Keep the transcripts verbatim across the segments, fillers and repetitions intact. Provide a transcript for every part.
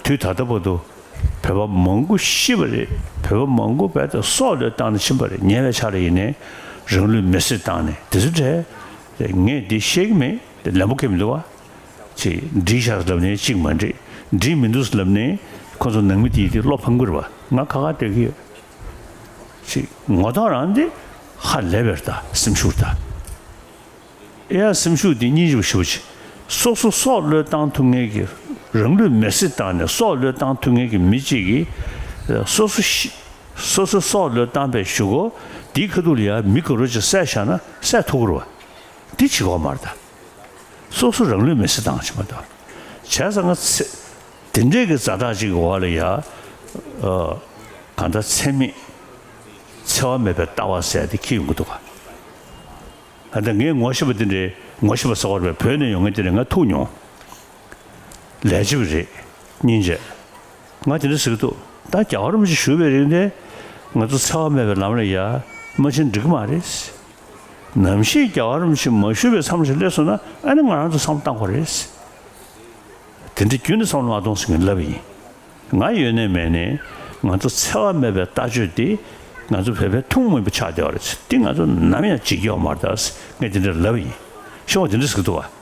དུས་ད་ལྟ་བར་དུ་བོད་པ་མང་པོ་ཤི་བ་རེད། བོད་པ་མང་པོ་བས་ད་སྲོག་བློས་བཏང་ནས་ཕྱིན་པ་རེད། ཉེ་བའི་ཆར་ལ་ཡིན་ནའི་རང་ལུས་མེར་སྲེག་བཏང་ནས་དེ་ཚོ་འདྲ་རེད། ངས་འདི་བཤད་ཀྱི་མེད། དེ་ལན་པོ་ཁེལ་མི་འདུག་བ། ཅིག་འགྲིག་ཤག་ལབ་ནས་གཅིག་མ་འགྲིག་འགྲིག་མི་འདུག་ལབ་ནས་ཁོ་ཚོ་ནང་མི་དེ་དེ་བློ་ཕམ་གི་རེད་བ། ང་ཁ་ཁ་སྡོད་ཀྱི་ཡོད། ཅིག་ངོ་ཐོག་རང་དེ་ཧ་ལས་པའི་ད་སེམས་ཤུགས་ད། ཨེ་ཡ་སེམས་ཤུགས་དེ་སྙིང་རྗེ་པོ་ཞེ་པོ་ཅིག་སོ་སོ་སྲོག་བློས་བཏང་ཐུབ་མཁན་གྱི་རང་ལུས་མེར་སྲེག་བཏང་ནས་སྲོག་བློས་བཏང་ཐུབ་མཁན་གྱི་མི་གཅིག་གིས་སོ་སོ་ཤི་སོ་སོ་སྲོག་བློས་བཏང་པའི་གཞུག་གུ་དེའི་ཁ་ཐུག་ལ་ཡ་མི་ག་རོ་ཅིག་བསད་བཞག་ན་བསད་ཐུབ་ཀྱི་རེད་བ། འདི་བྱེད་དགོས་མ་རེད་ད། སོ་སོ་རང་ལུས་མེར་སྲེག་བཏང་བྱེད་མ་ད། བྱས་ཙང་ང་ཚེ་དེ་འདྲས་ཀྱི་ཛ་དྲག་ཅིག་གི་འོག་ལ་ཡ་ཨ་གང་ལྟར་འཚེ་མེད་འཚེ་བ་མེད་པའི་ལྟ་བ་ཟེར་དེ་འཁྱེར་ཡོང་གི་འདུག་ག་ཨ་ད་ངས་ངོ་ཤེས་པ་དེ་འདྲའི་ངོ་ཤེས་པ་ཟེར་བ་རེད་པས། བོད་ནས་ཡོང་མཁན་དེ་འདྲ་ང་ཐུག་མྱོང་། ལས་བྱེད་པ་རེད། སྙིང་རྗེ། ང་དེ་འདྲ་ཟེར་གི་འདུག་ད་རྒྱལ་བ་རིན་པོ་ཆེ་བཞུགས་པའི་རིང་དེ་ང་ཚོ་འཚེ་བ་མེད་པའི་ལམ་ལ་ཡ་མ་ཕྱིན་འགྲིག་གི་མ་རེད། ནམ་ཞིག་རྒྱལ་བ་རིན་པོ་ཆེ་མ་བཞུགས་པའི་མཚམས་ཤིག་སླེབས་སོང་ན་ཨ་ནི་ང་རང་ཚོ་བསམ་བློ་བཏང་དགོས་རེད། དེ་འདྲ་རྒྱུན་ནས་བསམ་བློ་མ་གཏོང་ཟེར་མཁན་ལབ་ཡིན། ང་ཡོད་ནའི་མེད་ནའི་ང་ཚོ་འཚེ་བ་མེད་པའི་ལྟ་སྤྱོད་འདི་ང་ཚོ་བོད་པའི་ཐུན་མོང་མིན་པ་ཆགས་བསྡད་པ་རེད། འདི་ང་ཚོ་ནམ་ཡང་བརྗེད་རྒྱུ་ཡོད་མ་རེད་ད། ངས་དེ་འདྲ་ལབ་ཡིན། ཤོག་དེ་འདྲ་ཟེར་གི་འདུག་བ།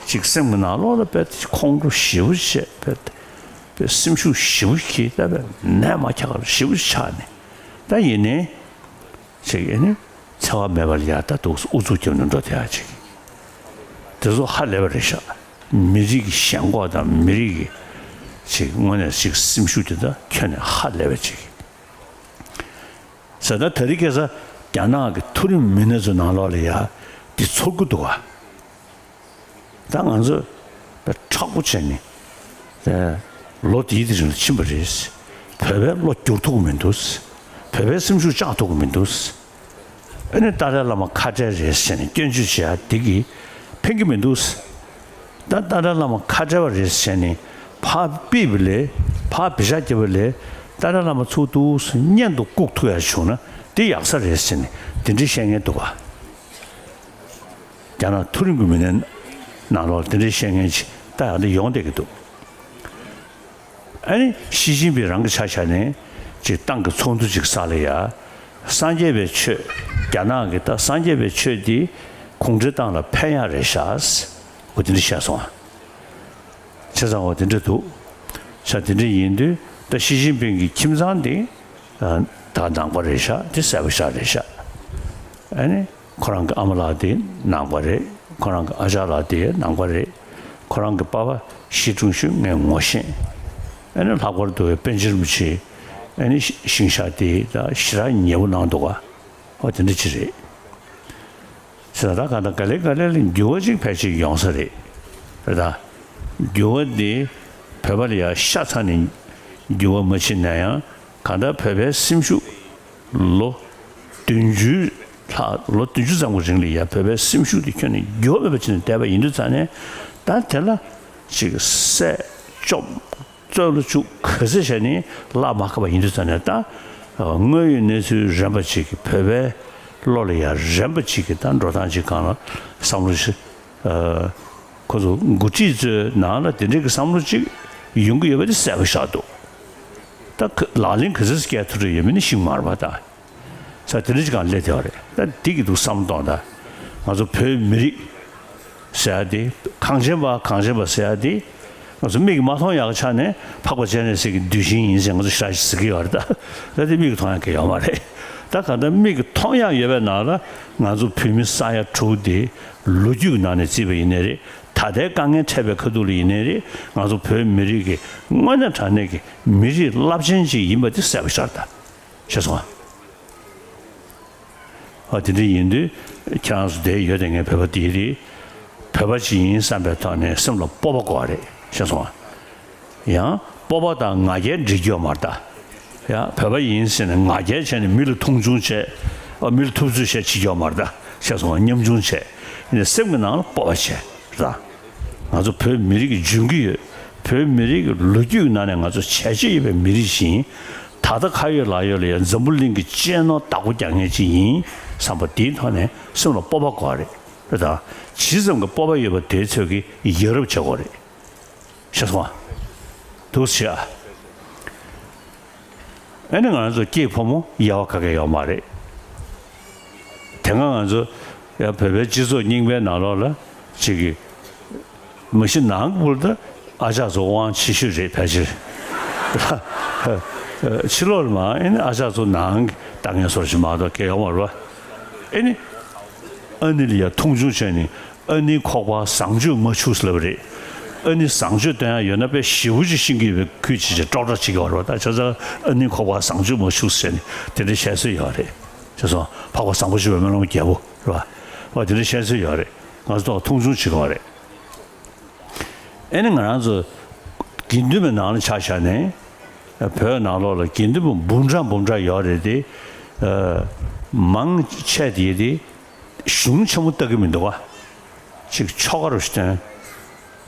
ཅིག་སེམས་ཀྱི་ནང་ལོགས་ལ་དཔེ་ཁོང་ཁྲོ་ཞེ་པོ་བྱས། དཔེ་དཔེ་སེམས་ཤུགས་ཞེ་པོ་སྐྱེས། ད་དཔེ་ནད་མ་ཁྱག་ཞེ་པོ་ཆགས་ནས་ད་ཡིན་ནའི། ཅིག་ཨེ་ནི་འཚེ་བ་མེད་པར་ཡར་ད་འདུག་ཨུ་ཚུགས་རྒྱབ་ནས་འགྲོ་བསྡད་ཡ་ཅིག་དེ་ཚོ་ཧ་ལས་པ་རེད་ཤག་མི་རིགས་ཀྱི་ཞེན་ཁོག་དང་མི་རིགས་ཀྱི་ཅིག་དངོས་གནས་ཅིག་སེམས་ཤུགས་དེ་ད་ཁྱོན་ནས་ཧ་ལས་པ་ཅིག་ཟེར། ད་དེ་རིང་ཁ་སང་རྒྱ་ནག་གི་མཐོ་རིམ་མི་སྣ་ཚོའི་ནང་ལོགས་ལ་ཡ་འདི་ཚོར་གི་འདུག་ག་ད་ང་ཚོ་མཁྲེགས་པོ་བྱས་ནས་ལོ་འདིའི་དེ་རིང་ལ་ཕྱིན་པ་རེད། བོད་པའི་བློ་བསྒྱུར་ཐུབ་ཀྱི་མི་འདུག་བོད་པའི་སེམས་ཤུགས་བཅག་ཐུབ་ཀྱི་མི་འདུག་ཨ་ནི་ཏཱ་ལའི་བླ་མ་ཁ་བྲལ་རེད་ཟེར་ནས་སྐྱོན་བརྗོད་བྱེད་ཡ་འདི་གིས་ཕན་གྱི་མི་འདུག་ད་ཏཱ་ལའི་བླ་མ་ཁ་བྲལ་བ་རེད་ཟེར་ནས་ཕར་ཕུད་པ་ལས་ཕར་བེ་ཤ་རྒྱབ་པ་ལས་ཏཱ་ལའི་བླ་མ་ཚུར་འདུག་སེ་གཉེན་དུ་བཀུག་ཐུབ་ཡ་བྱུང་ན་འདི་ཡག་ས་རེད་ཟེར་ནས་དེ་འདྲའི་བཤད་མཁན་འདུག་ག་རྒྱ་ནག་མཐོ་རིམ་གྱི་མི་སྣའི་ནང་ལོགས་དེ་འདྲའི་བཤད་མཁན་ཅིག་ད་ཡང་འདི་ཡོང་བསྡད་ཀྱི་འདུག་ཨ་ནི་ཞི་ཅིན་ཕིང་རང་གི་ཆ་བཞག་ནས་ཅིག་ཏང་གི་ཚོགས་འདུ་ཅིག་ས་ལ་ཡ། སངས་རྒྱས་པའི་ཆོས། རྒྱ་ནག་གི་ད་སངས་རྒྱས་པའི་ཆོས་འདི་གུང་ཁྲན་ཏང་ལ་ཕན་ཡག་རེད་ཤག་འོ་དེ་འདྲ་བཤད་སོང་ཨ། བྱས་ཙང་འོ་དེ་འདྲ་འདུག་ཤག་དེ་འདྲ་ཡིན་དུས་ད་ཞི་ཅིན་ཕིང་གི་ཁྱིམ་ཚང་འདི་ད་ནང་པ་རེད་ཤག་དེ་གསལ་པོ་ཤག་རེད་ཤག་ཨ་ནི། ཁོ་རང་གི་ཨ་མ་ལགས་དེ་ནང་པ་རེད། ཁོ་རང་གི་ཨ་ཅག་ལགས་དེ་ནང་པ་རེད། ཁོ་རང་གི་པ་ཕ་ཞི་ཀྲུང་ཞུན་ངས་ངོ་ཤེས། ཨ་ནི་ལྷག་པར་དུ་པཎ་ཆེན་རིན་པོ་ཆེ་ཨ་ནི་ཤིང་ཤག་དེ་ད་ཞེ་དྲག་ཉེ་པོ་གནང་འདུག་ག་འོ་དེ་འདྲ་ཅིག་རེད། ཟེར་ན་ད་ག་ད་ག་ལེ་ག་ལེ་ལ་འགྱུར་བ་ཅིག་ཕལ་ཆེར་ཡོང་ས་རེད། རེད་ད། འགྱུར་བ་དེ་བོད་པ་ལ་ཡ་ཤ་ཚ་ནས་འགྱུར་བ་མ་ཕྱིན་ན་ཡང་གང་ལྟར་བོད་པའི་སེམས་ཤུགས་ལོ་བདུན་ཅུ་ལྷག་ལོ་བདུན་ཅུ་ཙམ་གྱི་རིང་ལ་ཡ་བོད་པའི་སེམས་ཤུགས་དེ་ཁྱོན་ནས་འགྱུར་བ་མེད་པ་བྱས་ནས་བསྡད་པ་ཡིན་དུས་ཙང་ནས་ད་དེ་ལ་ཅིག་བསད་བཅོམ་བཙོན་ལ་བཅུག་ག་ཚོད་བྱས་ནས་བརླག་མ་ཁག་པ་ཡིན་དུས་ཙང་ནས་ད་དངོས་ཡོད་གནས་ཚུལ་རན་པ་ཅིག་གི་བོད་པའི་བློ་ལ་ཡ་རན་པ་ཅིག་གི་ད་འགྲོ་སྟངས་ཅིག་སྒང་ལ་བསམ་བློ་ཞིག་ཁོ་ཚོ་འགོ་ཁྲིད་ཚོའི་ནང་ལ་དེ་འདྲའི་གི་བསམ་བློ་ཅིག་ཡོང་གི་ཡོད་པ་དེ་གསལ་པོ་ཆགས་འདུག་ད་ཁ་ལག་ལེན་ག་ཚོད་བསྐྱལ་ཐུབ་རེ་ཡོད་མེད་ནི་ཤེས་མ་རེད་པ། ད་ས་དེ་འདྲ་ཅིག་གང་སླེབས་བསྡད་པ་རེད། ད་འདི་གི་འདུག་བསམ་བློ་གཏོང་ད་ང་ཚོ་བོད་མི་རིགས་ཟེར་ཡ་དེ་གངས་ཅན་པ་གངས་ཅན་པ་ཟེར་ཡ་དེ་ང་ཚོ་མིག་གིས་མ་མཐོང་ཡག་གི་ཆ་ནས་འཕགས་པ་སྤྱན་རས་གཟིགས་ཀྱི་གདུལ་ཞིང་ཡིན་ཟེར་ང་ཚོ་ཞེ་དྲག་ཅིག་ཟེར་གི་ཡོད་རེད། ད་ད་དེ་མིག་གིས་མཐོང་ཡག་གི་ཡོད་མ་རེད། ད་གང་ལྟར་མིག་གིས་མཐོང་ཡག་ཡོད་པའི་ནང་ལ་ང་ཚོ་བོད་མི་ས་ཡ་དྲུག་དེ་ལོ་རྒྱུས་ཀྱི་ནང་ནས་བརྩིས་པ་ཡིན་ནའི་རེད། ད་ལྟའི་དཀའ་ངལ་འཕྲད་པའི་ཁ་ཐུག་ལ་ཡིན་ནའི་རེད། ང་ཚོ་བོད་མི་རིགས་ཀྱི་དངོས་གནས་དྲང་གནས་ཀྱི་མི་རིགས་རླབས་ཆེན་ཅིག་ཡིན་པ་དེ་གསལ་པོ་ཤར་ད་ཤེས་སོང་ཨ། ཨ་དེ་འདྲ་ཡིན་དུས་ཁྱེད་རང་ཚོ་བསྡད་ཡོད་དེ་ངས་བོད་པ་དེ་རེད། བོད་པ་ཅིག་ཡིན་བསམ་པའི་ཐོག་ནས་སེམས་ལ་སྤོབས་པ་དགོས་པ་རེད་ཤེས་སོང་ཨ། ཡང་སྤོབས་པ་དང་ང་རྒྱལ་འགྲིག་རྒྱུ་ཡོད་མ་རེད་ད། ཡང་བོད་པ་ཡིན་ཟེར་ནས་ང་རྒྱལ་བྱས་ནས་མི་ལ་མཐོང་ཆུང་བྱས། ཨ་མི་ལ་ཐུབ་ཚོད་བྱས་བྱེད་རྒྱུ་ཡོད་མ་རེད་ད། ཤེས་སོང་ངམ། ཉམ་ཆུང་བྱས། ཡིན་ནའི་སེམས་ཀྱི་ནང་ལ་སྤོབས་པ་བྱས་རེད་ད། ང་ཚོ་བོད་མི་རིགས་ཀྱི་འཇོན་གྱི་ཡོད། བོད་མི་རིགས་ཀྱི་ལོ་རྒྱུས་ཀྱི་ནང་ནས་ང་ཚོ་བྱས་རྗེས་ཡོད་པའི་མི་རིགས་ཤིག་ཡིན། ད་ལྟ་ཁ་ཡོད་ལག་ཡོད་ལ་ཡང་འཛམ་བུ་གླིང་གི་གཅེས་ནོར་བདག་པོ་རྒྱག་མཁན་ཅིག་ཡིན་བསམ་པ་དེའི་ཐོག་ནས་སེམས་ལ་སྤོབས་པ་དགོས་པ་རེད། རེད་ད། ཇི་ཙམ་གྱི་སྤོབས་པ་ཡོད་པ་དེའི་ཚོད་ཀྱིས་ཡ་རབས་བྱེད་དགོས་རེད། ཤེས་སོང་ཨ། འདུག་ཟེར། ཨ་ནི་ང་རང་ཚོ་སྐྱེས་ཕོ་མོ་དབྱེ་བ་ག་གེ་ཡོད་མ་རེད། དེ་སྔ་ང་ཚོ་ཡང་བོད་པའི་སྤྱི་ཚོགས་རྙིང་པའི་ནང་ལོགས་ལ་ཅིག་གི་མ་གཞི་ནང་གི་བུ་ལ་ད་ཨ་ཅག་ཚོ་དབང་ཆེ་ཤོས་རེད་ཕལ་ཆེར། ཕྱི་ལོགས་ལ་མ་ཨ་ནི་ཨ་ཅག་ཚོ་ནང་གི་ལྟ་མཁན་བཟོ་ཞིག་མ་གཏོགས་གལ་ཡོད་མ་རེད་པ། ཨ་ནི་ཨ་ནི་ལ་ཡ་མཐོང་ཆུང་བྱས་ནས། ཨ་ནི་ཁོག་པ་བཟང་སྤྱོད་མ་འཆུགས་ལབ་རེད། ཨ་ནི་བཟང་སྤྱོད་སྟོན་ཡ་ཡོད་ན་དཔེ་ཞེ་པོ་ཅིག་ཤེས་ཀྱི་ཡོད་པའི་ཁུལ་བྱེད་ཅིག་ཀྲོག་ཀྲོག་བྱེད་ཀྱི་ཡོད་རེད་པ། ད་བྱས་ཙང་ཨ་ནི་ཁོག་པ་བཟང་སྤྱོད་མ་འཆུགས་ཟེར་ནས་དེ་འདྲ་བཤད་སྲོལ་ཡོད་རེད། བྱས་ཙང་འཕགས་པ་བཟང་པོ་ཞེས་པའི་སྨོན་ལམ་རྒྱལ་པོ་རེད་པ། དེ་འདྲ་བཤད་སྲོལ་ཡོད་རེད། ང་ཚོ་ཐོག་མཐོང་ཆུང་བྱེད་ཀྱི་ཡོད་རེད། ཨ་ནི་ང་རང་ཚོ་དགེ་འདུན་པའི་ནང་ལ་ཆ་བཞག་ནས་བོད་ནང་ལོགས་ལ་དགེ་འདུན་པ་འབུམ་ཕྲག་འབུམ་ཕྲག་ཡོད་རེད་དེ། མང་ཆེ་དེ་དེ། གཞུང་ཆེན་མོ་ལྟ་གི་མི་འདུག་ག་ཅིག་ཆོ་ག་རུ་ཞིག་སྟོན།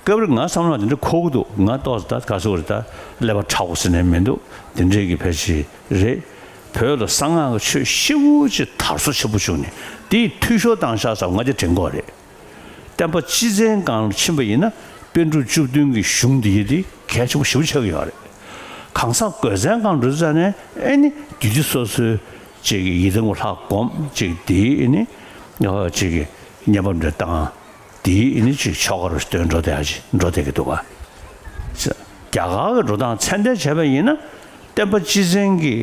སྐབས་རེ་ང་བསམ་བློ་དེ་འདྲ་འཁོར་གི་འདུག་ང་ཏོག་ཙམ་ད་ག་ཟེར་དགོས་རེད། ད་ཀླད་པ་ཁྲ་བོ་ཟེར་ནས་མི་འདུག་དེ་འདྲའི་གི་ཕལ་ཆེར་རེད། བོད་ལ་གསང་སྔགས་ཀྱི་ཆོས་ཞེ་པོ་ཅིག་དར་སོ་ཆེན་པོ་བྱུང་ནས་དེའི་འཐུས་ཤོར་བཏང་ཤག་བསམ། ང་དེ་དྲན་གྱི་ཡོད་རེད། བསྟན་པ་སྤྱི་བཙན་སྒང་ལ་ཕྱིན་པ་ཡིན་ན་པཎ་གྲུབ་བཅུ་བདུན་གྱི་གཞུང་འདི་ཡི་དེ་གལ་ཆེན་པོ་ཞེ་པོ་ཆགས་ཀྱི་ཡོད་རེད། གང་ཟག་དགོས་མཚན་སྒང་འགྲོ་ཙ་ནས་ཨེ་ནི་རྒྱུད་སྡེ་སོ་སོའི་ཅིག་ཡི་དམ་གྱི་ལྷ་སྒོམ་ཅིག་དེའི་ཨེ་ནི་ཅིག་བསྙེན་པ་འདྲ་བཏང་། དེའི་ཨེ་ནི་ཅིག་ཆོ་ག་རུ་སྟོན་འགྲོ་བསྡད་ཅིག་འགྲོ་བསྡད་ཀྱི་འདུག་ག་རྒྱ་གར་གྱི་འགྲོ་སྟངས་ཚད་ལྡན་བྱས་པ་ཡིན་ན་བསྟན་པ་སྤྱི་བཙན་གྱི་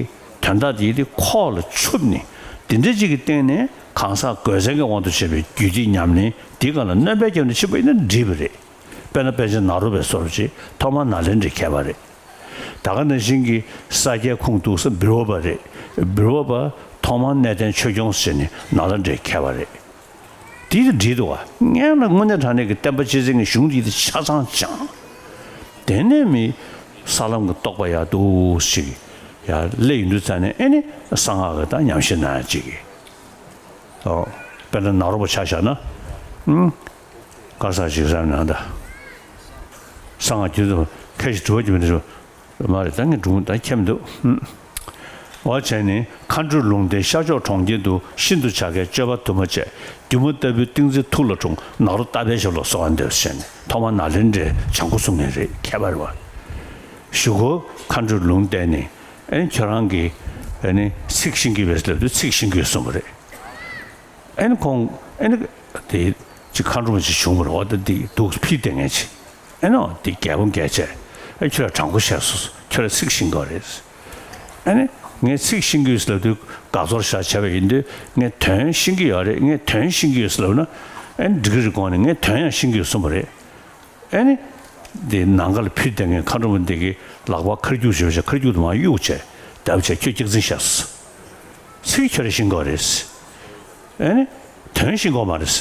དོན་དག་དེ་དེ་ཁོག་ལ་ཆུབ་ནས་དེ་འདྲ་ཅིག་གི་སྟེང་ནས་གང་ཟག་དགོས་མཚན་གྱི་དབང་དུ་བྱས་པའི་རྒྱུད་སྡེ་ཉམས་ལེན་དེའི་སྒང་ལ་སྣོན་པ་བརྒྱབ་ནས་ཕྱིན་པ་ཡིན་ན་འགྲིག་པ་རེད། དཔེར་ན་པཎ་ཆེན་ནཱ་རོ་པའི་བཟོ་འདྲ་ཅིག་ཐོག་མར་ནཱ་ལེནྡྲའི་མཁས་པ་རེད། ད་ག་ནང་བཞིན་གྱི་ས་སྐྱའི་ཁུངས་གཏུགས་ས་བིར་ཝ་པ་རེད། བིར་ཝ་པ་ཐོག་མར་གནས་བརྟན་ཆོས་སྐྱོང་ཟེར་ནས་ནཱ་ལེནྡྲའི་མཁས་པ་རེད། དེ་ཡིས་འགྲིག་འདུག་བ། སྔོན་ལ་དངོས་གནས་དྲང་གནས་ཀྱི་བསྟན་པ་སྤྱི་བཙན་གྱི་གཞུང་འདི་ཡིས་ཆ་ཚང་སྦྱངས། དེ་ནས་མི་ས་ལམ་གྱི་རྟོགས་པ་ཡག་འདུག་ཞིག་ཡར་སླེབས་ཡོང་དུས་ཙ་ནས་ཨེ་ནི་གསང་སྔགས་ཀྱི་ད་ཉམས་ཞིབ་གནང་ཡག་ཅིག་གི། ཨོ། དཔེར་ན་ནཱ་རོ་པ་ཆ་བཞག་ན། ཨུམ། ག་རེ་ཟེར་ཅིག་བསམ་ན་ད། གསང་སྔགས་རྒྱུད་དུ་ཁ་ཅིག་དྲི་བ་རྒྱུ་མི་འདྲ། མ་རེད། ད་ངས་སྒྲུང་ད་ཁྱབ་མི་འདུག་ཧུམ། འོ་བྱས་ནས་མཁའ་འགྲོ་ལུང་བསྟན་ཤར་ཕྱོགས་གྲོང་ཁྱེར་དུ། ཤིན་ཏུ་བྱ་དཀའི་སྤྱོད་པ་དུ་མ་བྱས། སྒྱུ་མ་ལྟ་བུའི་ཏིང་འཛིན་ཐུགས་ལ་འཁྲུངས། ནཱ་རོ་ཏ་པའི་ཞབས་ལ་གསོལ་བ་འདེབས་ཟེར་ནས་ཐོག་མར་ནཱ་ལེནྡྲའི་བྱང་ཁོག་གསུང་མཁན་རེད། མཁས་པ་རེད་བ། གཞུག་གུ་མཁའ་འགྲོ་ལུང་བསྟན་ནས་ཨེ་ཁྱོད་རང་གིས་ཨེ་ནི་ཚིག་ཤེས་ཀྱི་ཡོད་པས་ལབ་དུས་ཚིག་ཤེས་ཀྱི་ཡོད་གསུངས་པ་རེད། ཨེ་ནི་ཁོང་ཨེ་ནི་དེ་ཅིག་མཁའ་འགྲོ་མ་ཅིག་བྱུང་བ་རེད། འོ་ད་འདི་འདུག་ཕྱིར་བསྡད་མཁན་ཅིག་ཨེ་ནོ་འདི་རྒྱལ་པོ་རྒྱལ་བྱས། ཨེ་ཁྱོད་ལ་དྲང་པོ་བཤད་སོང་། ཁྱོད་ལ་ཚིག་ཤེས་ཀྱི་ཡོད་རེད། ཨེ་ནི་ངས་ཚིག་ཤེས་ཀྱི་ཡོད་ལབ་དུས་དགའ་ཚོར་བཞག་བྱས་པ་ཡིན་དུས་ངས་དོན་ཤེས་ཀྱི་ཡོད་རེད། ངས་དོན་ཤེས་ཀྱི་ཡོད་ལབ་ན་ཨེ་ནི་འགྲིག་གི་རེད། དགོངས་ནས་ངས་དོན་ཡང་ཤེས་ཀྱི་ཡོད་གསུངས་པ་རེད། ཨེ་ནི། འདི་ནམ་མཁའ་ལ་འཕུར་བསྡད་མཁན་མཁའ་འགྲོ་མ་འདི་གི་ལག་པ་ཁ་རྒྱུག་བྱེད་པ་བྱས། ཁ་རྒྱུག་དུ་མར་གཡུག་བྱས། བརྡབ་བྱས་ཁྱོད་སྐྱག་རྫུན་བཤད་སོང་། ཚིག་ཁྱོད་རང་ཤེས་ཀྱི་ཡོད་རེད། ཨེ་ནི། དོན་ཤེས་ཀྱི་ཡོད་མ་རེད།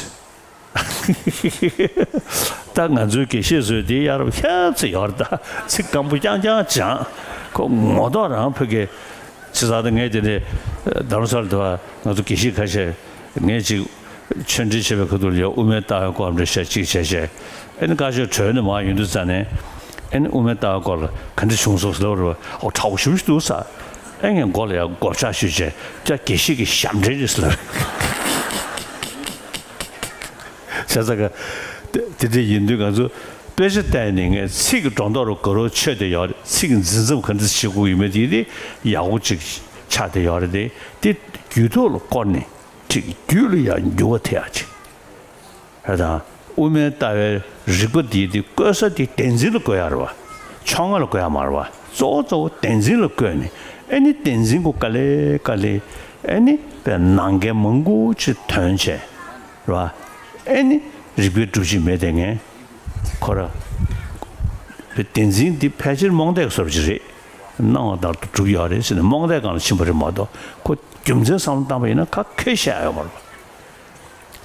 ད་ང་ཚོའི་དགེ་བཤེས་ཚོས་འདི་ཡར་ཧད་ཚེ་ཡོད་རེད། ད་ཚིག་སྐམ་པོ་རྐྱང་རྐྱང་སྦྱངས། ཁོ་ངོ་ཐོག་རང་ཕ་གི། བྱས་ཙང་ད་ངས་དེ་ནས་རྡ་རམ་ས་ལ་དེ་བ་ང་ཚོ་དགེ་བཤེས་ཁ་ཤས་ངས་ཅིག་ཆོས་འབྲེལ་བྱེད་པའི་ཁ་ཐུག་ལ་ཡ་དབུ་མའི་ལྟ་བའི་སྐོར་འདྲ་བཤད་ཅིག་བྱས་བྱས། ཨེ་ནི་བཀའ་ཆོས་གྲོལ་ནས་མར་ཡོང་དུས་ཙ་ནས་ཨེ་ནི་དབུ་མའི་ལྟ་བའི་སྐོར་ལ་ག་འདྲ་བྱུང་སོང་ཟེར་ལབ་རེད་བ། ཨོ་དྲག་པོ་ཞེ་པོ་ཅིག་འདུག་ཟེར། ཨེ་ངས་མགོ་ལ་ཡ་སྒོར་ལྕག་གཞུས་བྱས། ད་དགེ་བཤེས་ཀྱི་ཞབས་འདྲེན་རེད་ཟེར་ལབ། བྱས་ཙང་ག་དེ་དེ་འདྲ་ཡིན་དུས་ང་ཚོ་དཔེ་ཆ་བལྟས་ནས་ངས་ཚིག་གི་སྒྲོ་འདོགས་རུ་ག་རུ་ཆོད་བསྡད་ཡོད་རེད། ཚིག་འཛིན་མཚམས་ག་འདྲ་བྱེད་དགོས་ཡོད་མེད་དེ་དེ་ཡག་པོ་ཅིག་ཆགས་བསྡད་ཡོད་རེད། དེ་དེ་རྒྱུད་ཐོག་ལ་བསྐོར་ནས་ཅིག་རྒྱུད་ལ་ཡང་འགྱུར་བ་ཐེབས་ཡག་ཅིག་རེད་དང་། དབུ་མའི་ལྟ་བའི་རིགས་པ་འདི་དེ་བཀོད་ས་དེ་བསྟན་འཛིན་ལ་བཀོད་ཡག་རེད་བ། ཕྱོགས་སྔ་ལ་བཀོད་ཡག་མ་རེད་བ། གཙོ་བོ་གཙོ་བོ་བསྟན་འཛིན་ལ་བཀོད་ནས་ཨེ་ནི་བསྟན་འཛིན་གྱིས་དཀའ་ལས་དཀའ་ལས་ཨེ་ནི་དཔེ་ནང་འགལ་མང་པོ་ཅིག་དོན་བྱས། རེད་བ། ཨེ་ནི་རིགས་པའི་སྒྲུབ་བྱེད་མེད་དེ་ངས་ཁོ་ར། བསྟན་འཛིན་འདི་ཕལ་ཆེར་རྨོངས་དད་བཟོ་འདྲ་ཅིག་རེད། སྣང་བ་ལྟར་དུ་གྲུབ་ཡོད་རེད་ཟེར་ནས་རྨོངས་དད་སྒང་ལ་ཕྱིན་པ་རེད་མ་གཏོགས་ཁོ་རྒྱུ་མཚན་བསམ་བློ་བཏང་པ་ཡིན་ན་ག་གེ་བཤད་ཡོད་མ་རེད།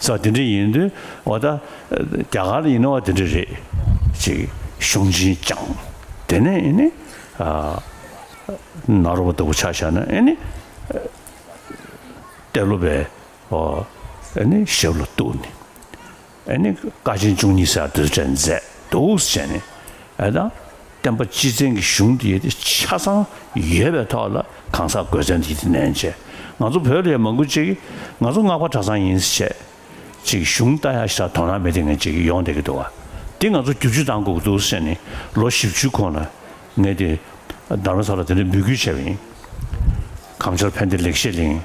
ཙང་དེ་འདྲ་ཡིན་དུས་འོ་ད་རྒྱ་གར་ཡིན་ན་བ་དེ་འདྲ་རེད། ཅིག་གཞུང་ཆེན་སྦྱངས། དེ་ནས་ཨེ་ནི་ནཱ་རོ་པ་ལྟ་བུ་ཆ་བཞག་ན་ཨེ་ནི་ཏེ་ལོ་པའི་ཨོ་ཨེ་ནི་ཞབས་ལ་གཏུགས་ནས། ཨེ་ནི་བཀའ་ཆེན་བཅུ་གཉིས་ཟེར་དུས་དྲན་མཛད་འདུག་ཟེར་ནས། ཨེ་ད་བསྟན་པ་སྤྱི་བཙན་གྱི་གཞུང་དེ་ཆ་ཚང་ཡོད་པའི་ཐོག་ལ་གང་ཟག་དགོས་མཚན་དེ་དེ་ནན་བྱས། ང་ཚོ་བོད་ལ་ཡང་མང་པོ་ཅིག་ང་ཚོ་སྔགས་པ་གྲྭ་ཚང་ཡིན་ཟེར་བྱས། ཅིག་གཞུང་ལྟ་ཡག་ཞིག་དང་དོ་སྣང་མེད་དེ་ངན་ཅིག་ཡོང་བསྡད་ཀྱི་འདུག་བ། དེ་ང་ཚོ་བསྒྱུར་བཅོས་གཏང་དགོས་ཀྱི་འདུག་ཟེར་ནས་ལོ་བཞི་བཅུའི་གོང་ལ་ ངས་དེ་རྡ་རམ་ས་ལ་དེ་འདྲའི་འབོད་སྐུལ་བྱས་པ་ཡིན། གངས་ཆར་ཕན་བདེ་ལེགས་བཤད་གླིང་།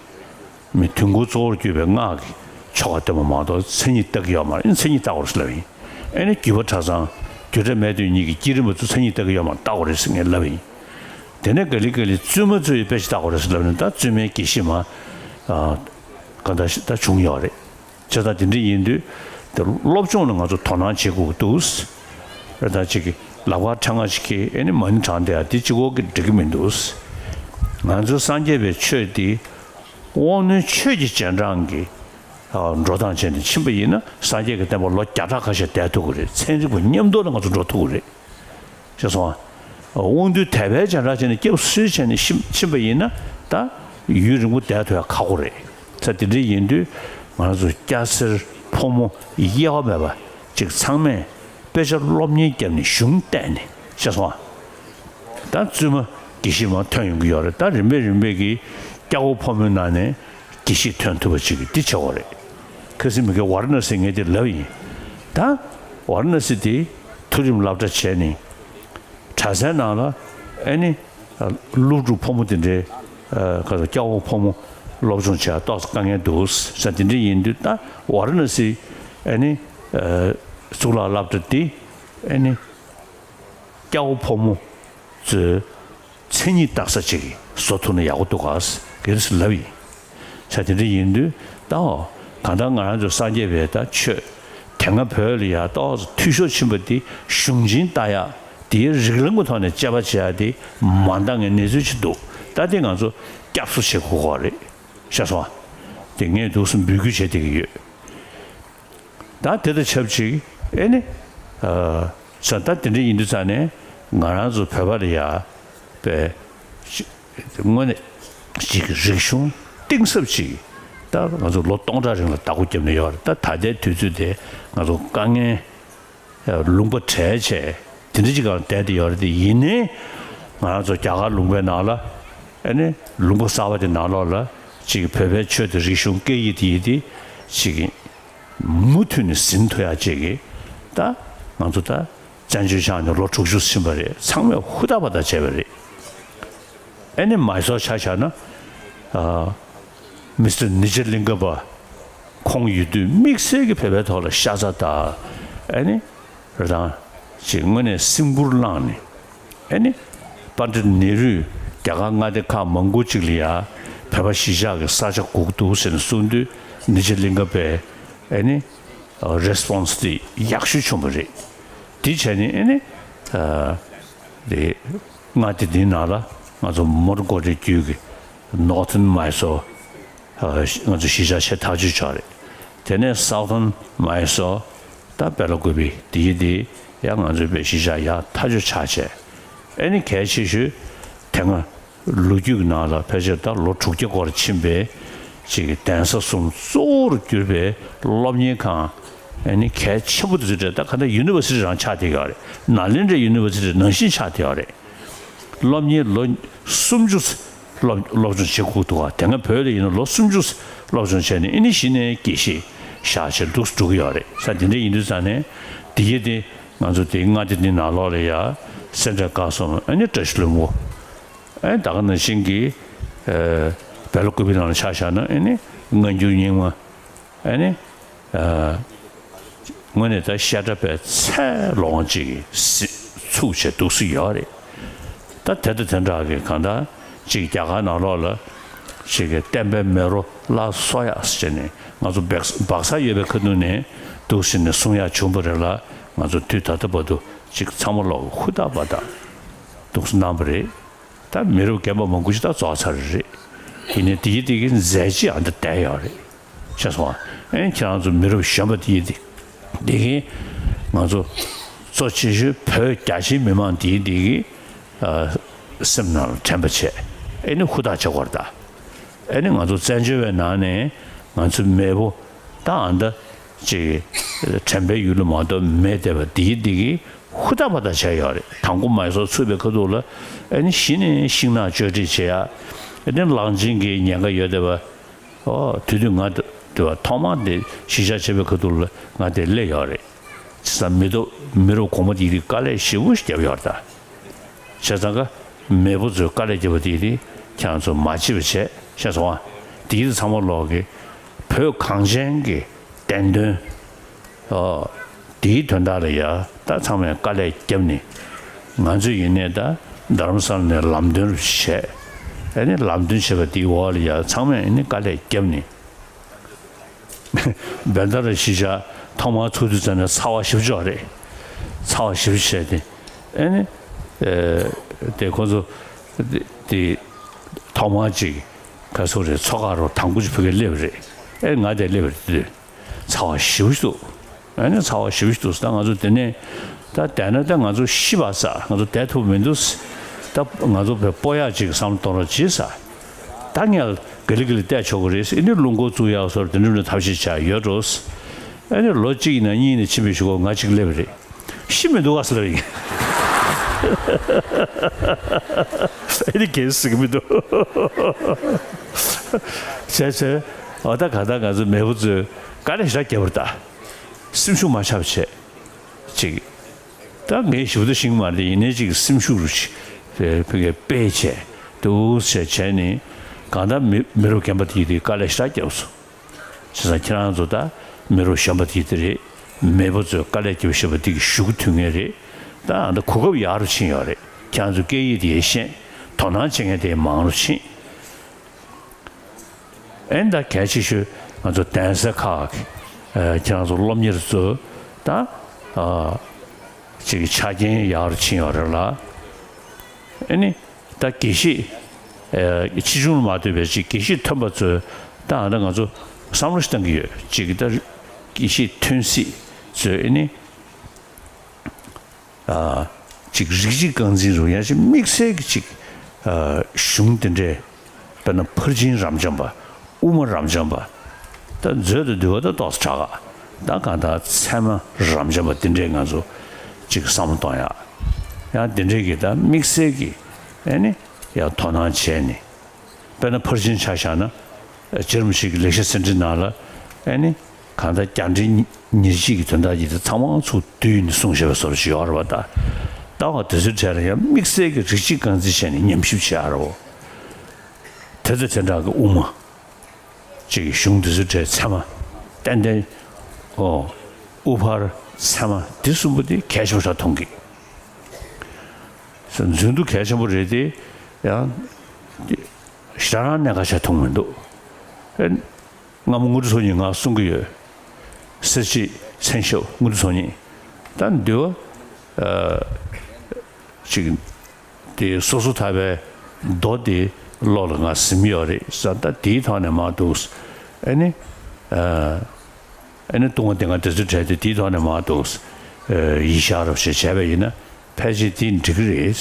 མི་དུས་འཁོར་གཙོ་བོར་གྱུར་པའི་སྔགས་ཀྱི་ཆོ་ག་བཏོན་པ་མ་གཏོགས་མཚན་ཉིད་བལྟ་གི་ཡོད་མ་རེད། མཚན་ཉིད་བལྟ་དགོས་རེད་ཟེར་ལབ་ཡིན། ཨེ་ནི་བརྒྱུད་པ་གྲྭ་ཚང་རྒྱུད་གྲྭ་མེ་སྟོན་གཉིས་ཀྱི་བསྐྱེད་རིམ་པ་ཚོ་མཚན་ཉིད་བལྟ་གི་ཡོད་མ་རེད། བལྟ་དགོས་རེད་ཟེར་ངས་ལབ་ཡིན། དེ་ནས་ག་ལེ་ག་ལེ་བཙུན་མ་ཚོས་དཔེ་ཆ་བལྟ་དགོས་རེད་ཟེར་ལབ་ནས། ད་བཙུན་མའི་དགེ་བཤེས་མ་ག་ད་ད་བྱུང་ཡོད་རེད། བྱས་ཙང་དེ་འདྲ་ཡིན་དུས་དེ་སློབ་སྦྱོང་ལ་ང་ཚོ་དོ་སྣང་བྱེད་དགོས་འདུག། རེད། ད་ཅིག་ལག་པ་ཕྲེང་བ་ཞིག་གིས་ཨེ་ནི་མ་ཎི་བགྲངས་བསྡད་ཡ་དེ་གཅིག་པོ་གིས་འགྲིག་གི་མི་འདུག། ང་ཚོ་སངས་རྒྱས་པའི་ཆོས་འདི་དབང་རྣོན་ཆོས་ཀྱི་རྗེས་འབྲང་གི་འགྲོ་སྟངས་བྱས་ནས་ཕྱིན་པ་ཡིན་ན། སངས་རྒྱས་ཀྱི་བསྟན་པ་ལོ་བརྒྱ་ཕྲག་ཁ་ཤས་བསྡད་ཐུབ་ཀྱི་རེད། ཚན་རིག་པ་མཉམ་དུ་ལ་ང་ཚོ་འགྲོ་ཐུབ་ཀྱི་རེད། ཤེས་སོང་ཨ། དབང་རྟུལ་དད་པའི་རྗེས་འབྲང་བྱས་ནས་སྐྱབས་སུ་བྱས་ནས་ཕྱིན་ཕྱིན་པ་ཡིན་ན། ད་ཡུན་རིང་པོ་བསྡད་ཐུབ་ཡ་ཁག་པོ་རེད། ས་དེ་འདྲ་ཡིན་དུས་ང་རང་ཚོ་སྐྱ་སེར་ཕོ་མོ་དབྱེ་བ་མེད་པ་ཅིག་ཚང་མས་དཔེ་ཆ་སློབ་གཉེར་བརྒྱབ་ནས་གཞུང་བལྟས་ནས། ཤེས་སོང་ཨ། ད་བཙུན་མ་དགེ་བཤེས་མ་ཐོན་ཡོང་གི་ཡོད་རེད། ད་རིམ་པས་རིམ་པས་ཀྱིས་སྐྱ་བོ་ཕོ་མོའི་ནང་ནས་དགེ་བཤེས་ཐོན་ཐུབ་པ་ཅིག་འདི་བྱེད་དགོས་རེད། ཁ་སང་མི་དགེ་ཝཱ་ར་ཎ་སི་ངས་དེ་ལབ་ཡིན། ད་ཝཱ་ར་ཎ་སི་དེ་མཐོ་རིམ་སློབ་གྲྭ་བྱས་ནས་གྲྭ་སའི་ནང་ལ་ཨེ་ནི་སློབ་ཕྲུག་ཕོ་མོ་དེ་འདྲའི་ག་ཚོད་སྐྱ་བོ་ཕོ་མོ་སློབ་སྦྱོང་བྱེད་ཡ་ཏོག་ཙམ་དཀའ་ངལ་འདུག་ས། དེ་འདྲ་ཡིན་དུས་ད་ཝཱ་ར་ཎ་སི་ཨེ་ནི་གཙུག་ལག་སློབ་གྲྭ་དེ་ཨེ་ནི་སྐྱ་བོ་ཕོ་མོ་ཚོའི་མཚན་ཉིད་བལྟ་ས་ཅིག་བཟོ་ཐུབ་ན་ཡག་པོ་འདུག་ག་ཟེར་ལབ་ཡིན། ས་དེ་འདྲ་ཡིན་དུས་ད་འོ་གང་ལྟར་ང་རང་ཚོ་སངས་རྒྱས་པའི་ད་ཆོས་དེ་སྔ་བོད་ལ་ཡ་ཏོག་ཙམ་འཐུས་ཤོར་ཕྱིན་པ་དེ་གཞུང་ཆེན་ལྟ་ཡ་དེའི་རིགས་ལམ་གྱི་ཐོག་ནས་དཔྱད་པ་བྱེད་ཡ་དེ་མ་འདང་ངེས་གནས་ཚུལ་ཅིག་འདུག། ད་དེ་ང་ཚོ་སྐྱབས་སུ་བྱེད་དགོས་ཀྱི་རེད། ཤེས་སོང་ཨ། དེ་ངས་འདུག་སེ་འབོད་སྐུལ་བྱེད་བསྡད་ཀྱི་ཡོད། ད་དེ་དང་ཆབས་ཅིག་ཨེ་ནི། ཨ། ས་ད་དེ་འདྲ་ཡིན་དུས་ཙང་ནས་ང་རང་ཚོ་བོད་པ་ལ་ཡ་པའི་དངོས་གནས་ཅིག་རིག་གཞུང་གཏིང་ཟབ་ཅིག་ད་ང་ཚོ་ལོ་སྟོང་ཕྲག་རིང་ལ་བདག་པོ་བརྒྱབ་ནས་ཡོད་རེད། ད་ད་ལྟའི་དུས་ཚོད་དེ་ང་ཚོ་དཀའ་ངལ་ལུང་པ་བྲལ་བྱས་དེ་འདྲ་ཅིག་སྒང་བསྡད་དེ་ཡོད་རེད། དེ་ཡིན་ནའི་ང་རང་ཚོ་རྒྱ་གར་ལུང་པའི་ནང་ལ་ཨེ་ནི་ལུང་པ་གསར་པ་དེ་ནང་ལོགས་ལ་ཅིག་བོད་པའི་ཆོས་དང་རིག་གཞུང་སྐད་ཡིག་དེ་ཡིན་དེ་ཅིག་མུ་མཐུད་ནས་ཟིན་ཐུབ་ཡ་ཅིག་གི་ད་ང་ཚོ་ད་བཙན་བྱོལ་ཆགས་ནས་ལོ་དྲུག་ཅུ་ཕྱིན་པ་རེད། ཚང་མས་ཧུར་ཐག་པ་ཐག་བྱས་པ་རེད། ཨེ་ནི་མའི་སོར་ཆ་བཞག་ན། ཨ། མི་སི་ཊར་ནི་ཇ་ལིང་ག་པ་ཁོང་ཡོད་དུས་དམིགས་བསལ་གྱི་བོད་པའི་ཐོག་ལ་ཤ་ཚ་དང་། ཨེ་ནི་རང་ཅིག་དངོས་གནས་སེམས་ཁུར་བླངས་ནས། ཨེ་ནི་པཎྜི་ཏ་ནེ་རུས་རྒྱ་གར་མངའ་སྡེ་ཁག་མང་པོ་ཅིག་ལ་ཡ་བོད་པ་གཞིས་ཆགས་ཀྱི་ས་ཆ་དགོས་འདུག་ཟེར་ནས་གསུངས་དུས་ནི་ཇ་ལིང་ག་པས་ཨེ་ནི་རེ་སི་པོན་སི་དེ་ཡག་ཤོས་བྱུང་བ་རེད། དེ་བྱས་ནས་ཨེ་ནི་ཨ་དེ་མངའ་སྡེ་འདིའི་ནང་ལ་ང་ཚོ་མོན་གྷོ་རི་རྒྱུད་ཀྱི་ནོར་ཐོན་མའི་སོར་ཨ་ང་ཚོ་གཞིས་ཆགས་ཆེ་ཐག་ཆོད་ཆགས་རེད། དེ་ནས་སའུ་ཐོན་མའི་སོར་ད་བེ་ལ་ཀུ་པི་དེ་ཡི་དེ་ཡང་ང་ཚོའི་བོད་གཞིས་ཆགས་ཡག་ཐག་ཆོད་ཆགས་བྱས། ཨེ་ནི་གལ་ཆེ་ཤོས་དེ་སྔ་ལོ་རྒྱུས་ཀྱི་ནང་ལ་ཕལ་ཆེར་ད་ལོ་དྲུག་བརྒྱ་སྐོར་ཕྱིན་པའི་ཅིག་གདན་ས་གསུམ་གཙོ་བོར་གྱུར་པའི་སློབ་གཉེར་ཁང་ཨེ་ནི་གལ་ཆེན་པོ་དེ་ཚོ་རེད། ད་ག་ད་ཡུ་ནི་ཝར་སི་ཊི་རང་ཆགས་བསྡད་ཡོད་རེད། ནཱ་ལེནྡྲའི་ཡུ་ནི་ཝར་སི་ཊི་ནང་བཞིན་ཆགས་བསྡད་ཡོད་རེད། སློབ་གཉེར་ལོ་སུམ་ཅུ་སློབ་སློབ་སྦྱོང་བྱེད་དགོས་འདུག་ག་དེ་སྔ་བོད་ལ་ཡིན་ན་ལོ་སུམ་ཅུ་སློབ་སྦྱོང་བྱས་ནས་ཨེ་ནི་གཞི་ནས་དགེ་བཤེས་བཞག་བྱས་འདུག་འགྲོ་གི་ཡོད་རེད། ས་དེ་འདྲ་ཡིན་དུས་ཙང་ནས་དེ་ཡི་དེ་ང་ཚོ་དེའི་མངའ་སྡེ་འདི་ནང་ལོགས་ལ་ཡ་སེ་འབྲས་དགའ་གསུམ་ཨེ་ནི་བཀྲ་ཤིས་ལྷུན་པོ། ཨེ་ད་ག་ནང་བཞིན་གྱི་ཨེ་བེ་ལ་ཀུ་པི་ནང་ལ་ཆ་བཞག་ན་ཨེ་ནི་སྔ་འགྱུར་རྙིང་མ། ཨེ་ནི། ཨ། དངོས་གནས་ད་བཤད་གྲྭ་པའི་ཚད་ལོངས་ཅིག་གི་ཚུགས་བྱས་འདུག་སེ་ཡོད་རེད། ད་དེ་དང་དེ་འདྲ་གི་གང་ལྟར་ཅིག་རྒྱ་གར་ནང་ལོགས་ལ་ཅིག་གི་བསྟན་པའི་མེ་རོ་སླར་གསོ་ཡག་ཟེར་ནས་ང་ཚོ་སྦག་སྦག་ས་ཡོད་པའི་ཁ་ཐུག་ནས་འདུག་སེ་ནས་གསུང་ཡག་བྱུང་བ་རེད་ལ། ང་ཚོ་དུས་ད་ལྟ་བར་དུ་ཅིག་ཚང་མ་ལོག་ཧུར་ཐག་པ་ཐག་འདུག་སེ་གནང་བ་རེད། ད་མི་རབས་རྒན་པ་མང་པོ་ཞིག་ད་རྫོགས་ཚར་རེད། ཡིན་ནའི་དེ་ཡི་དེ་གི་མཛད་རྗེས་ཨ་འདི་བསྡད་ཡོད་རེད། ཤེས་སོང་ཨ། ཨེ་ཁྱེད་རང་ཚོ་མི་རབས་གཞོན་པ་དེ་ཡི་དེ་དེ་གི་ང་ཚོ་གཙོ་ཆེ་ཤོས་བོད་རྒྱ་ཆེའི་མི་མང་དེ་ཡི་དེ་གི་ཨ་སེམས་ནང་ལ་དྲན་པ་བྱས། ཨེ་ནི་ཧུར་ཐག་བྱེད་དགོས་རེད་ད། ཨེ་ནི་ང་ཚོ་བཙན་བྱོལ་བའི་ནང་ནས་ང་ཚོའི་མེས་པོ་ད་ཨ་འདི་ཅིག་དྲན་པའི་ཡུལ་ལ་མ་གཏོགས་མེད་བསྡད་པ་དེ་ཡི་དེ་གི་ཧུར་ཐག་པ་ཐག་བྱས་ཡོད་རེད། དང་པོ་མའི་སོར་ཚུགས་པའི་ཁ་ཐུག་ལ་ཨེ་ནི་གཞི་ནས་ཤིང་ནགས་གཅོད་འབྲེག་བྱེད་ཡ། ཨེ་ནི་གླང་ཆེན་གྱི་ཉེན་ཁ་ཡོད་བསྡད་པ། ཨོ་དེ་དུས་ང་དེ་བ་ཐོག་མར་དེ་གཞིས་ཆགས་བྱེད་པའི་ཁ་ཐུག་ལ་ང་དེ་སླེབས་ཡོད་རེད། བྱས་ཙང་མི་ཐོག་མི་རབས་གོང་མ་དེ་དེ་དཀའ་ལས་ཞེ་པོ་ཞིག་བརྒྱབ་ཡོད་རེད་ད། བྱས་ཙང་ཀ་མེས་པོ་ཚོས་དཀའ་ལས་བརྒྱབ་པ་དེ་དེ་ཁྱེད་རང་ཚོ་མ་བརྗེད་པ་བྱས། ཤེས་སོང་ཨ། དེ་ཚོ་ཚང་མ་ལོག་གི་བོད་གངས་ཅན་གྱི་བདེན་དོན། ཨོ། དེའི་དོན་དག་ལ་ཡ་ད་ཚང་མས་དཀའ་ལས་བརྒྱབ་ནས། ང་ཚོས་ཡིན་ནའི་ད་རྡ་རམ་ས་ལ་ནས་ལམ་སྟོན་རུ་བྱས། ཨ་ནི་ལམ་སྟོན་བྱས་པ་དེའི་འོག་ལ་ཡ་ཚང་མས་ཨ་ནི་དཀའ་ལས་བརྒྱབ་ནས། བན་ད་ར་གཞིས་ཆགས་ཐོག་མར་ཚུགས་དུས་ཙམ་ནས་ཚ་བ་ཞེ་པོ་ཅིག་རེད། ཚ་བ་ཞེ་པོ་བྱས་ཏེ། ཨ་ནི། ཨེ། དེ་ཁོ་ཚོ། དེ། དེ། ཐོག་མར་ཅིག་ག་ཚོད་རེད། མཚོ་ཁ་རུ་དང་པོ་ཅིག་ཕ་གིར་སླེབས་རེད། ཨེ་ང་དེར་སླེབས་རེད་དེ། ཚ་བ་ཞེ་པོ་ཅིག་འདུག་ཨ་ནི་ཚ་བ་ཞེ་པོ་ཅིག་འདུག་ད་ང་ཚོ་དེ་ནས་ད་བསྡད་ན་ད་ང་ཚོ་ཤི་བ་ས། ང་ཚོ་བསྡད་ཐུབ་མི་འདུག་ད་ང་ཚོ་བས་སྤོ་ཡག་ཅིག་བསམ་བློ་གཏོང་རོགས་གྱིས་ས། ད་ངས་ག་ལེ་ག་ལེ་བལྟས་ཆོག་གི་རེད། ཨ་ནི་རླུང་འཁོར་བཙུགས་ཡག་སོགས་དེ་འདྲ་ཐབས་ཤེས་བྱས་ཡོད་འགྲོ། ཨ་ནི་ལོ་གཅིག་ཡིན་ན་གཉིས་ཡིན་ན་ཕྱིན་པའི་གཞུག་གུ་ང་གཅིག་སླེབས་རེད། ཤི་མི་འདུག་ག་ཟེར་ལབ་ཡིན། ཨ་ནི་གས་ཟེར་གི་མི་འདུག་བྱས་བྱས། འོ་ད་ག་ད་ང་ཚོ་མེས་པོ་ཚོས་དཀའ་ལས་ཞེ་དྲག་བརྒྱབ་པ་རེད་ད། སེམས་ཤུགས་མ་ཆག་པ་བྱས། ཅིག་ད་ངས་ཞིབ་ཏུ་ཤེས་ཀྱི་མ་རེད། ཡིན་ནའི་ཅིག་སེམས་ཤུགས་རུ་ཅིག་ཕ་གིར་སྤེལ་བྱས་འདུག་བྱས་བྱས་ནས། གང་ལྟར་མི་མི་རབས་རྒན་པ་དེ་དེ་དཀའ་ལས་ཞེ་དྲག་བརྒྱབ་སོང་། བྱས་ཙང་ཁྱེད་རང་ཚོ་ད་མི་རབས་གཞོན་པ་དེ་དེ་རེད། མེས་པོ་ཚོས་དཀའ་ལས་བརྒྱབ་བཞིན་པ་དེ་གི་གཞུག་གུ་ཐུག་མཁན་རེད། ད་ཨ་ད་གོ་སྐབས་ཡག་རུ་ཕྱིན་ཡོད་རེད། ཁྱེད་རང་ཚོ་སྐད་ཡིག་དེ་ཤེས། དོ་སྣང་བྱེད་མཁན་དེ་མང་རུ་ཕྱིན། ཨེ་ད་གལ་ཆེ་ཤོས་ང་ཚོ་གདན་ས་ཁག་གི་ཨ་ཁྱེད་རང་ཚོ་སློབ་གཉེར་ཚོ་ད་ཨ་ཅིག་ཆ་རྐྱེན་ཡག་རུ་ཕྱིན་ཡོད་རེད་ལ། ཨེ་ནི་ད་དགེ་བཤེས་ཨ་ཕྱིས་འབྱུང་ལ་མ་ལྟོས་པའི་ཅིག་དགེ་བཤེས་ཐོན་པ་ཚོས་ད་ཨ་ད་ང་ཚོ་བསམ་བློ་ཞིག་བཏང་གི་ཡོད། ཅིག་ད་དགེ་བཤེས་ཐོན་སྲིད་ཚོས་ཨེ་ནི། ཨ། ཅིག་རིགས་གཅིག་རྐང་འཛིན་རུ་ཡང་ཅིག་དམིགས་བསལ་གྱི་ཅིག་ཨ། གཞུང་དེ་འདྲའི་དཔེར་ན་ཕར་ཕྱིན་རབ་འབྱམས་པ། དབུ་མ་རབ་འབྱམས་པ། ད་མཛོད་དུ་འདུལ་བ་ད་ཏོག་ཙམ་དྲག་ག་ད་གང་ལྟར་ཚད་མ་རབ་འབྱམས་པ་དེ་འདྲའི་ང་ཚོ་ཅིག་བསམ་བློ་གཏོང་ཡག་ཡང་དེ་འདྲའི་གི་ད་དམིགས་བསལ་གྱི་ཨེ་ནི་ཡང་དོ་སྣང་བྱས་ནས། དཔེར་ན་ཕར་ཕྱིན་ཆ་བཞག་ན། རྗེ་རིན་པོ་ཆེ་གི་ལེགས་བཤད་ཚན་ཁྲིད་ནང་ལ་ཨེ་ནི་གང་ལྟར་རྒྱ་འགྲེལ་ཉེར་གཅིག་གི་དོན་དག་ཅིག་དེ་ཚང་མ་ཚུར་བསྡུས་ནས་གསུངས་བཞག་པའི་བཟོ་འདྲ་ཞིག་ཡོད་རེད་པ། ད་ལྟ་བ་དེ་ཚོའི་གྲས་ལ་ཡང་དམིགས་བསལ་གྱི་རིགས་གཅིག་རྐང་འཛིན་བྱས་ནས་ཉམས་ཞིབ་བྱེད་ཡག་རེད་པ། དེ་ཚོ་དེ་འདྲ་གི་དབུ་མ་ཅིག་གཞུང་དེ་ཚོའི་གྲས་ཚད་མ་ཏན་ཏན། ཨོ། དབུ་ཕར་ཚད་མ་འདི་གསུམ་པོ་དེ་གལ་ཆེན་པོ་ཞིག་མཐོང་གི། མཛོད་འདུ་གལ་ཆེན་པོ་རེད་དེ། ཡང་ཞེ་དྲག་རང་གནད་འགག་ཆགས་མཐོང་མི་འདུག་ཨེ། སྔ་མོ་དངོས་གྲུབ་ཚོགས་གཉིས་ང་གསུང་གི་ཡོད། སེར་བྱེས་མཚན་ཞབས་དངོས་གྲུབ་ཚོགས་གཉིས། ད་འདི་བ། ཨ། ཅིག་དེ་སོ་སོ་ཐར་པའི་མདོ་དེ་བློ་ལ་ང་ཟིན་ཡོད་རེད་ཟེར། ད་དེའི་ཐོག་ནས་མར་འདུག་ཨེ་ནི། ཨ། ཨེ་ནི་ལྟུང་བ་སྡེ་ལྔ་དེ་ཚོའི་གྲས་དེ་དེའི་ཐོག་ནས་མར་འདུག་ཨ། ཡིད་བཞག་རོགས་ཞེས་བྱས་པ་ཡིན་ན་ཕལ་ཆེར་དེ་འགྲིག་གི་རེད།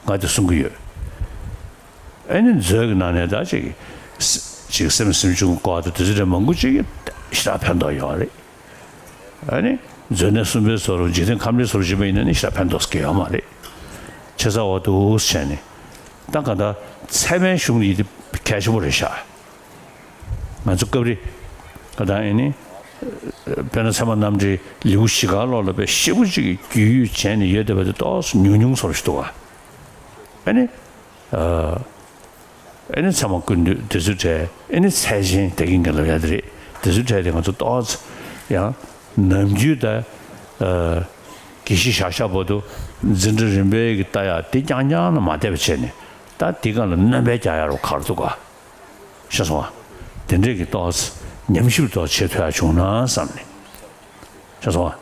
ང་དེ་གསུང་གི་ཡོད། ཨེ་ནི་མཛོད་ཀྱི་ནང་ནས་ད་ཅིག་ཅིག་སེམས་སེམས་བྱུང་བཀའ་དང་དེ་ཚོ་རེ་མང་པོ་ཅིག་ཞེ་དྲག་ཕན་ཐོགས་ཡོད་རེད། ཨ་ནི་མཛོད་གནས་གསུམ་པའི་བཟོ་འདྲ་འཇིག་རྟེན་ཁམས་རིག་བཟོ་འདྲ་བྱེད་པ་ཡིན་ན་ནི་ཞེ་དྲག་ཕན་ཐོགས་ཀྱི་ཡོད་མ་རེད། བྱས་ཙང་འོ་འདུག་བྱས་ནས་ད་ག་ད་ཚད་མའི་གཞུང་ཡིན་དེ་གལ་ཆེན་པོ་རེད་ཤག་ང་ཚོ་སྐབས་རེ་ད་ཨེ་ནི། དཔེར་ན་ཚད་མ་རྣམ་འགྲེལ་ལེའུ་བཞི་ཀ་ལོག་ལ་དཔེ་ཞེ་པོ་ཅིག་གི་རྒྱུས་ཡོད་བྱས་ནས་ཡོད་བསྡད་པ་དེ་ཏོག་ཙམ་ཉུང་ཉུང་བཟོ་འདྲ་ཞིག་འདུག་ག་ཨེ་ནི། ཨ་ནི་ཚད་མ་ཀུན་བཏུས་དེ་ཚོའི་གྲས་ཨེ་ནི་ཚད་ཆེན་དེ་གིན་ག་ལབ་ཡ་དེ་རེད། དེ་ཚོའི་གྲས་དེ་ང་ཚོ་ཏོག་ཙམ་ཡང་ནམ་རྒྱུན་ད་ཨ་དགེ་བཤེས་ཤག་ཤག་བར་དུ་འཛིན་གྲྭ་རིམ་པས་ཀྱི་ལྟ་ཡ་དེ་རྐྱང་རྐྱང་ལ་མ་བལྟས་པ་བྱས་ནས་ད་དེ་སྒང་ལ་སྣོན་པ་རྒྱག་ཡ་རོ་ག་རེ་འདུག་ག་ཤེས་སོང་ང་། དེ་འདྲས་ཀྱི་ཏོག་ཙམ་ཉམས་ཞིབ་ཏོག་བྱེད་ཐུབ་ཡ་བྱུང་ན་བསམ་ནས། ཤེས་སོང་ང་